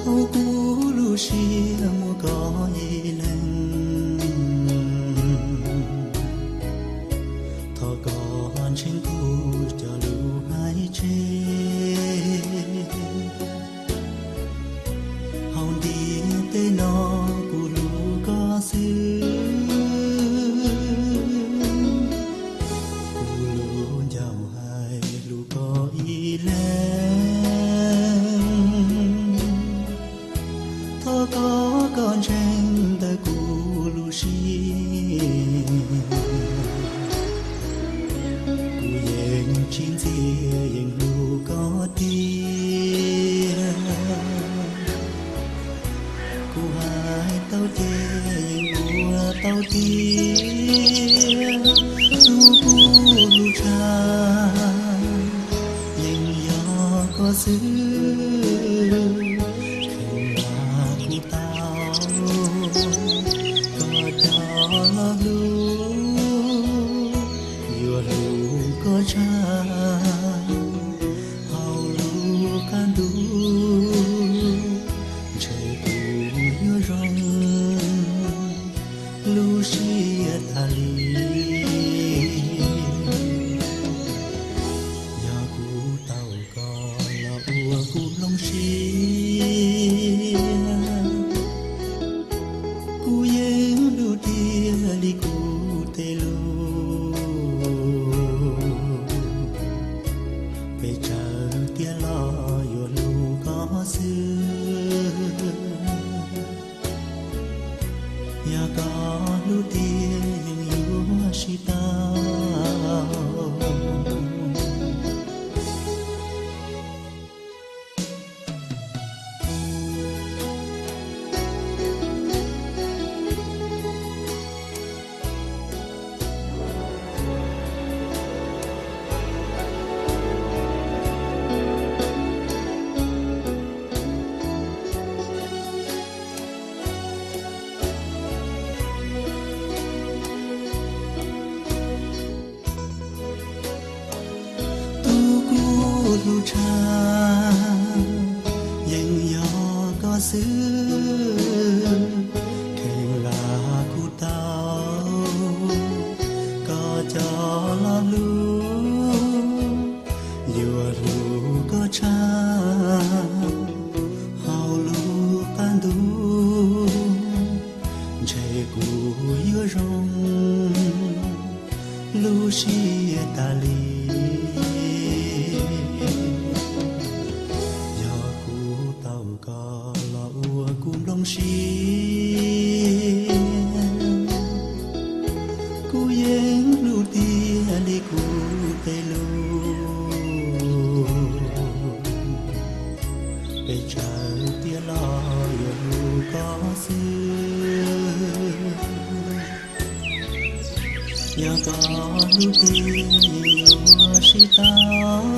Hauv kuv lub siab muaj koj ib leeg, thov koj ntseeg kuv cov lus hais tseg. Hauv ntiaj teb no kuv hlub koj xwb, kuv lub ncauj hais hlub koj ib leeg. Thov koj, koj ntseeg ntawm kuv lub siab, kuv yeej tsis ntxias, yeej hlub koj tiag. Kuv hais tau ces yeej ua tau tiag, tus kuv hlub tshaj yeej yog koj xwb. Kheev lam kuv tau koj cov lo lus, yuav hlub koj tshaj hauv lub qab ntuj, ntshe kuv yuav zoo lub siab tas li. Yog kuv tau koj los ua kuv nplooj siab, kuv yeej hlub tiag li kuv tej lus, pes tsawg tiag los yuav hlub koj xwb. Yog koj hlub tiag yeej yuav sib tau. Tus kuv hlub tshaj yeej yog koj xwb. Kheev lam kuv tau koj cov lo lus, yuav hlub koj tshaj hauv lub qab ntuj, ntshe kuv yuav zoo lub siab tas li. Yog kuv tau koj los ua kuv nplooj siab, kuv yeej hlub tiag li kuv tej lus, pes tsawg tiag los yuav hlub koj xwb. Yog koj hlub tiag yeej yuav sib tau.